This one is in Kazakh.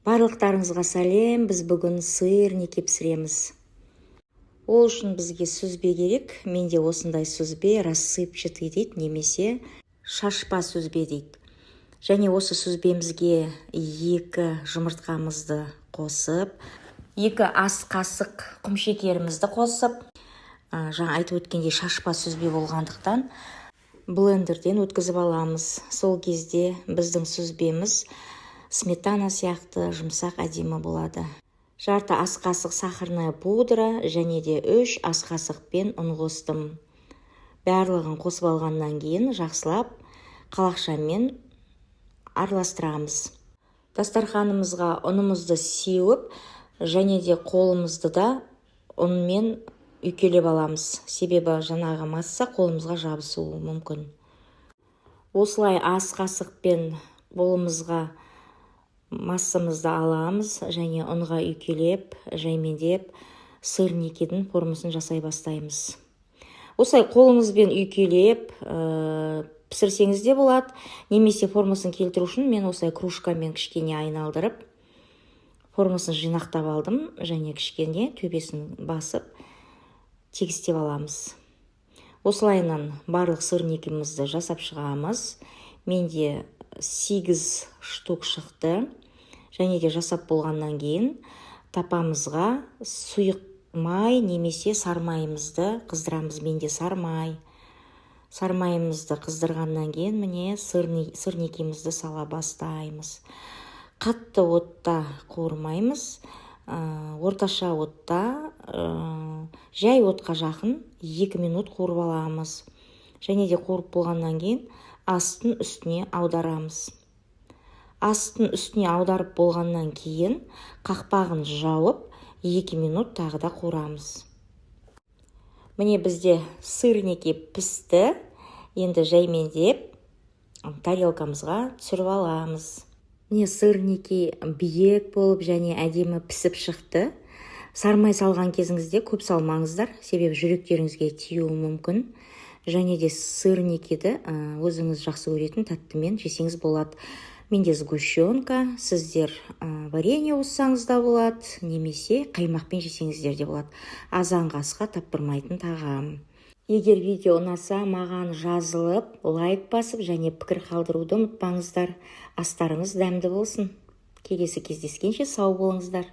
Барлықтарыңызға сәлем! Біз бүгін сырники пісіреміз. Ол үшін бізге сүзбе керек. Менде осындай сүзбе, рассыпчатый дейді немесе шашпа сүзбе дейді. Және осы сүзбемізге екі жұмыртқамызды қосып, 2 ас қасық құмшекерімізді қосып, жаңа айтып өткендей, шашпа сүзбе болғандықтан, блендерден өткізіп аламыз. Сол кезде біздің сүзбеміз сметана сияқты жұмсақ, әдемі болады. Жарты ас қасық сахарная пудра және де 3 ас қасықпен ұн қостым. Барлығын қосып алғаннан кейін жақсылап қалақшамен араластырамыз. Дастарханымызға ұнымызды сеуіп және де қолымызды да ұнмен үйкелеп аламыз, себебі жаңағы масса қолымызға жабысуы мүмкін. Осылай ас қасықпен қолымызға массамызды аламыз және ұнға үйкелеп, жаймендеп сырникидің формасын жасай бастаймыз. Осылай қолыңызбен үйкелеп пісірсеңіз де болады немесе формасын келтіру үшін мен осылай кружкамен кішкене айналдырып, формасын жинақтап алдым және кішкене төбесін басып, тегістеп аламыз. Осылайынан барлық сырникімізді жасап шығамыз. Менде сегіз штук шықты. Және де жасап болғаннан кейін тапамызға сұйық май немесе сармайымызды қыздырамыз. Менде сармай. Сармайымызды қыздырғаннан кейін, міне, сырникімізді сала бастаймыз. Қатты отта қуырмаймыз, орташа отта, жай отқа жақын 2 минут қуырып аламыз. Және де қуырып болғаннан кейін астын үстіне аударамыз. Астын үстіне аударып болғаннан кейін қақпағын жауып, 2 минут тағы да қуырамыз. Міне, бізде сырники пісті. Енді жаймендеп тарелкамызға түсіріп аламыз. Міне, сырники биік болып және әдемі пісіп шықты. Сармай салған кезіңізде көп салмаңыздар, себебі жүректеріңізге тиюі мүмкін. Және де сырникиді өзіңіз жақсы көретін тәттімен жесеңіз болады. Менде сгущенка, сіздер варенье қоссаңыз да болады немесе қаймақпен жесеңіздер де болады. Азанғы асқа таптырмайтын тағам. Егер видео ұнаса, маған жазылып, лайк басып және пікір қалдыруды ұмытпаңыздар. Астарыңыз дәмді болсын! Келесі кездескенше сау болыңыздар!